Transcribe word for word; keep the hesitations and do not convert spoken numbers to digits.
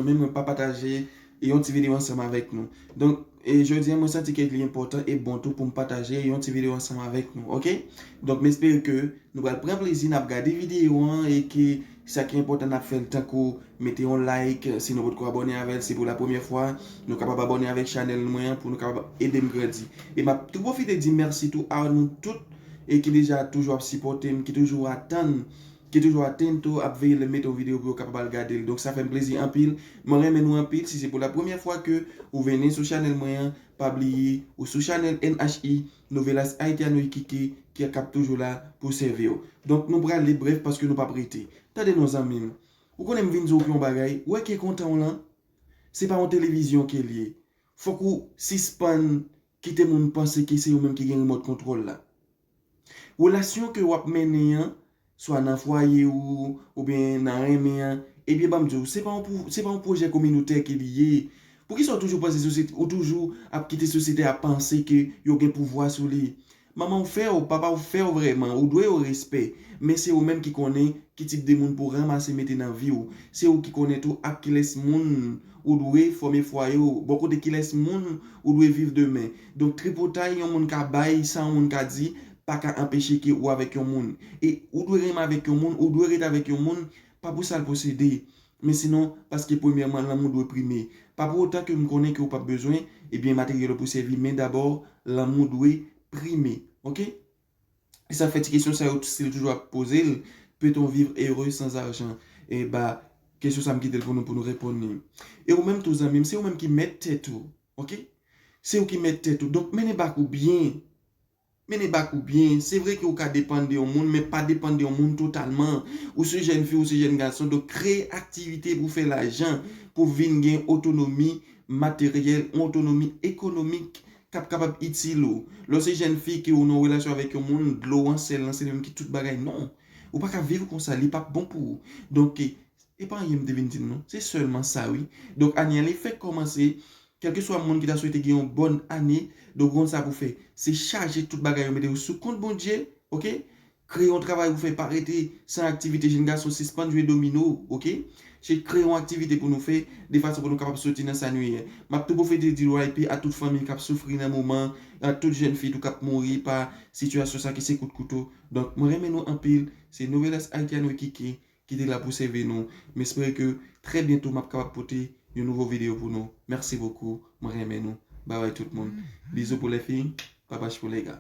men mwen pa pataje yon ti videyo ansanm avèk nou. Donk, e jodi a, mwen santi ke li enpòtan e bon tou pou m pataje yon ti videyo ansanm avèk nou, oke? Donk, m espere ke nou pral pran plezi, n ap gade videyo an e ke sa ki enpòtan, n ap fè l tankou mete yon like, si nou potko abòne avè l, se pou la premyè fwa, nou kapab abòne avèk chanèl mwen an pou nou kapab ede m grandi. E m ap tou pwofite di mèsi tou a nou tout e ki deja toujou ap sipòte m, ki toujou atann, ki toujou atann tou ap veye lè m mete yon videyo pou yo kapab al gade l. Donk sa fè m plezi anpil. Mwen renmen nou anpil. Si se pou la premyè fwa ke ou vini sou chanèl mwen an, pa bliye ou sou chanèl N H I, Novelas Haitiano Iquique, ki ap toujou la pou sèvi w. Donk nou prale brèf paske nou p ap rete. Tande non zanmi m. Ou konnen m vin di w yon bagay, ou wè ke kontan w lan, se pa yon televizyon ke l ye. Fòk ou sispann kite moun panse ke se yo menm ki gen remòt kontwòl la. Relasyon ke w ap mennen an, swa nan fwaye ou, oubyen nan renmen an, ebyen ban m di w, se pa yon pou, se pa yon pwojè kominotè ke li ye. Poukisa w toujou panse sosyete, ou toujou ap kite sosyete a panse ke yo gen pouvwa sou li? Manman w fè w, papa w fè w vrèman, ou dwe yo respè. Men se ou menm ki konnen ki tip de moun pou w ranmase mete nan vi w. Se ou ki konnen tou ak kilès moun ou dwe fòme fwaye w, bò kote kilès moun ou dwe viv demen. Donk tripotay yon moun ka bay, sa yon moun ka di, pa ka anpeche ke ou avèk yon moun. E ou dwe renmen avèk yon moun, ou dwe rete avèk yon moun, pa pou sa l posede. Men sinon, paske premyèman, lanmou dwe prime. Pa pou otan ke m konnen ke ou p ap bezwen, ebyen, materyèl yo pou sèvi, men dabò, lanmou dwe prime. Oke? E sa fè ti kesyon sa yo still toujou ap poze l, peut-on vivre heureux sans argent? E ba, kesyon sa m kite l pou nou, pou nou reponn li. E ou menm tou zanmi m, se ou menm ki mèt tèt ou, oke? Se ou ki mèt tèt ou. Donk mennen bak ou byen. Mennen bak ou byen. Se vre ke ou ka depann de yon moun, men pa depann de yon moun totalman. Ou se jèn fi, ou se jèn gason, donk kreye aktivite pou fè lajan, pou vin gen otonomi materyèl, yon otonomi ekonomik k ap kapab itil ou. Lè w se jèn fi ke ou nan yon relasyon avèk yon moun, dlo an, sèl lan, se li menm ki tout bagay. Non. Ou pa ka viv konsa, li p ap bon pou ou. Donk, e pa anyen m te vin di n non. Se sèlman sa, wi. Donk, ane an, li fèk kòmanse. Kèlkeswa moun ki ta swete gen yon bòn ane, donk, ou konn sa pou fè. Se chaje tout bagay yo, mete yo sou kont Bondye, oke? Kreye yon travay pou fè, pa rete san aktivite. Jèn gason, sispann jwe domino, oke? Se kreye yon aktivite pou nou fè, de fason pou nou kapab soti nan sa nou ye. M ap tou pwofite di R I P a tout fanmi k ap soufri nan moman, a tout jèn fi tou k ap mouri pa sitiyasyon sa ki se kout kouto. Donk, mwen renmen nou anpil. Se Novelas Haitiano Iquique ki te la pou sèvi nou. M espere ke trè byento m ap kapab pote yon nouvo videyo pou nou. Merci beaucoup. Mwen renmen nou. Bye bye tout moun. Bizou pou lè fi. Babach pou lè ga.